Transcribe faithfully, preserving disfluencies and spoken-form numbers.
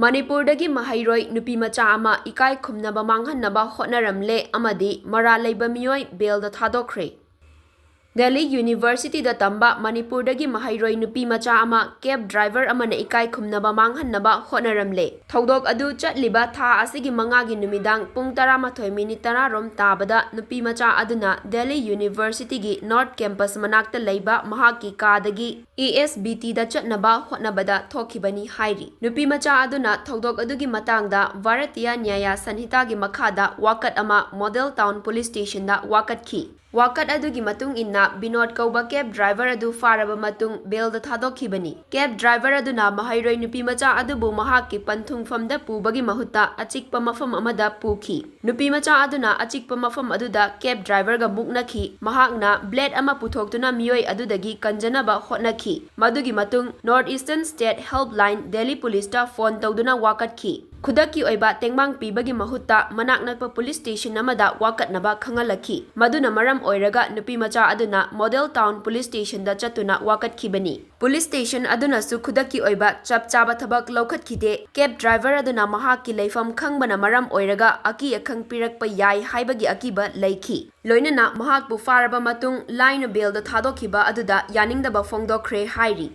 ꯃꯅꯤꯄꯨꯔꯗꯒꯤ ꯃꯍꯩꯔꯣꯏ ꯅꯨꯄꯤ ꯃꯆꯥ ꯑꯃ ꯏꯀꯥꯏ ꯈꯨꯝꯅꯕ ꯃꯥꯡꯍꯟꯅꯕ ꯍꯣꯠꯅꯔꯝꯂꯦ ꯑꯃꯗꯤ ꯃꯔꯥꯜ ꯂꯩꯕ ꯃꯤꯑꯣꯏ ꯕꯦꯜꯗ ꯊꯥꯗꯣꯛꯈ꯭ꯔꯦ꯫ ꯗꯦꯜꯂꯤ ꯌꯨꯅꯤꯚꯔꯁꯤꯇꯤꯗ ꯇꯝꯕ ꯃꯅꯤꯄꯨꯔꯗꯒꯤ ꯃꯍꯩꯔꯣꯏ ꯅꯨꯄꯤ ꯃꯆꯥ ꯑꯃ ꯀꯦꯕ ꯗ꯭ꯔꯥꯏꯚꯔ ꯑꯃꯅ ꯏꯀꯥꯏ ꯈꯨꯝꯅꯕ ꯃꯥꯡꯍꯟꯅꯕ ꯍꯣꯠꯅꯔꯝꯂꯦ꯫ ꯊꯧꯗꯣꯛ ꯑꯗꯨ ꯆꯠꯂꯤꯕ ꯊꯥ ꯑꯁꯤꯒꯤ ꯃꯉꯥꯒꯤ ꯅꯨꯃꯤꯗꯥꯡ ꯄꯨꯡ ꯇꯔꯥꯃꯥꯊꯣꯏ ꯃꯤꯅꯤꯠ ꯇꯔꯥ ꯔꯣꯝ ꯇꯥꯕꯗ ꯅꯨꯄꯤ ꯃꯆꯥ ꯑꯗꯨꯅ ꯗꯦꯜꯂꯤ ꯌꯨꯅꯤꯚꯔꯁꯤꯇꯤꯒꯤ ꯅꯣꯔꯠ ꯀꯦꯝꯄꯁ ꯃꯅꯥꯛꯇ ꯂꯩꯕ ꯃꯍꯥꯛꯀꯤ ꯀꯥꯗꯒꯤ ꯑꯦ ꯑꯦꯁ ꯕꯤ ꯇꯤꯗ ꯆꯠꯅꯕ ꯍꯣꯠꯅꯕꯗ ꯊꯣꯛꯈꯤꯕꯅꯤ ꯍꯥꯏꯔꯤ꯫ ꯅꯨꯄꯤ ꯃꯆꯥ ꯑꯗꯨꯅ ꯊꯧꯗꯣꯛ ꯑꯗꯨꯒꯤ ꯃꯇꯥꯡꯗ ꯚꯥꯔꯇꯤꯌ ꯅ꯭ꯌꯥꯌ ꯁꯟꯍꯤꯇꯥꯒꯤ ꯃꯈꯥꯗ ꯋꯥꯀꯠ ꯑꯃ ꯃꯣꯗꯦꯜ ꯇꯥꯎꯟ ꯄꯨꯂꯤꯁ ꯁ꯭ꯇꯦꯁꯟꯗ ꯋꯥꯀꯠꯈꯤ꯫ ꯋꯥꯀꯠ ꯑꯗꯨꯒꯤ ꯃꯇꯨꯡ ꯏꯟꯅ, ꯕꯤꯅꯣꯗ ꯀꯧꯕ ꯀꯦꯕ ꯗ꯭ꯔꯥꯏꯚꯔ ꯑꯗꯨ ꯐꯥꯔꯕ ꯃꯇꯨꯡ ꯕꯦꯜꯗ ꯊꯥꯗꯣꯛꯈꯤꯕꯅꯤ꯫ ꯀꯦꯕ ꯗ꯭ꯔꯥꯏꯚꯔ ꯑꯗꯨꯅ ꯃꯍꯩꯔꯣꯏ ꯅꯨꯄꯤ ꯃꯆꯥ ꯑꯗꯨꯕꯨ ꯃꯍꯥꯛꯀꯤ ꯄꯟꯊꯨꯡꯐꯝꯗ ꯄꯨꯕꯒꯤ ꯃꯍꯨꯠꯇ ꯑꯆꯤꯛꯄ ꯃꯐꯝ ꯑꯃꯗ ꯄꯨꯈꯤ꯫ ꯅꯨꯄꯤ ꯃꯆꯥ ꯑꯗꯨꯅ ꯑꯆꯤꯛꯄ ꯃꯐꯝ ꯑꯗꯨꯗ ꯀꯦꯕ ꯗ꯭ꯔꯥꯏꯚꯔꯒ ꯃꯨꯛꯅꯈꯤ꯫ ꯃꯍꯥꯛꯅ ꯕ꯭ꯂꯦꯗ ꯑꯃ ꯄꯨꯊꯣꯛꯇꯨꯅ ꯃꯤꯑꯣꯏ ꯑꯗꯨꯗꯒꯤ ꯀꯟꯖꯅꯕ ꯍꯣꯠꯅꯈꯤ꯫ ꯃꯗꯨꯒꯤ ꯃꯇꯨꯡ north eastern state helpline Delhi ꯄꯨꯂꯤꯁꯇ ꯐꯣꯟ ꯇꯧꯗꯨꯅ ꯋꯥꯀꯠꯈꯤ꯫ ꯈꯨꯗꯛꯀꯤ ꯑꯣꯏꯕ ꯇꯦꯡꯕꯥꯡ ꯄꯤꯕꯒꯤ ꯃꯍꯨꯠꯇ ꯃꯅꯥꯛ ꯅꯛꯄ ꯄꯨꯂꯤꯁ ꯁ꯭ꯇꯦꯁꯟ ꯑꯃꯗ ꯋꯥꯀꯠꯅꯕ ꯈꯪꯍꯜꯂꯛꯈꯤ꯫ ꯃꯗꯨꯅ ꯃꯔꯝ ꯑꯣꯏꯔꯒ ꯅꯨꯄꯤ ꯃꯆꯥ ꯑꯗꯨꯅ ꯃꯣꯗꯦꯜ ꯇꯥꯎꯟ ꯄꯨꯂꯤꯁ ꯁ꯭ꯇꯦꯁꯟꯗ ꯆꯠꯇꯨꯅ ꯋꯥꯀꯠꯈꯤꯕꯅꯤ꯫ ꯄꯨꯂꯤꯁ ꯁ꯭ꯇꯦꯁꯟ ꯑꯗꯨꯅꯁꯨ ꯈꯨꯗꯛꯀꯤ ꯑꯣꯏꯕ ꯆꯞ ꯆꯥꯕ ꯊꯕꯛ ꯂꯧꯈꯠꯈꯤꯗꯦ꯫ ꯀꯦꯕ ꯗ꯭ꯔꯥꯏꯚꯔ ꯑꯗꯨꯅ ꯃꯍꯥꯛꯀꯤ ꯂꯩꯐꯝ ꯈꯪꯕꯅ ꯃꯔꯝ ꯑꯣꯏꯔꯒ ꯑꯀꯤ ꯑꯈꯪ ꯄꯤꯔꯛꯄ ꯌꯥꯏ ꯍꯥꯏꯕꯒꯤ ꯑꯀꯤꯕ ꯂꯩꯈꯤ꯫ ꯂꯣꯏꯅꯅ ꯃꯍꯥꯛꯄꯨ ꯐꯥꯔꯕ ꯃꯇꯨꯡ ꯂꯥꯏꯅ ꯕꯦꯜꯗ ꯊꯥꯗꯣꯛꯈꯤꯕ ꯑꯗꯨꯗ ꯌꯥꯅꯤꯡꯗꯕ ꯐꯣꯡꯗꯣꯛꯈ꯭ꯔꯦ ꯍꯥꯏꯔꯤ꯫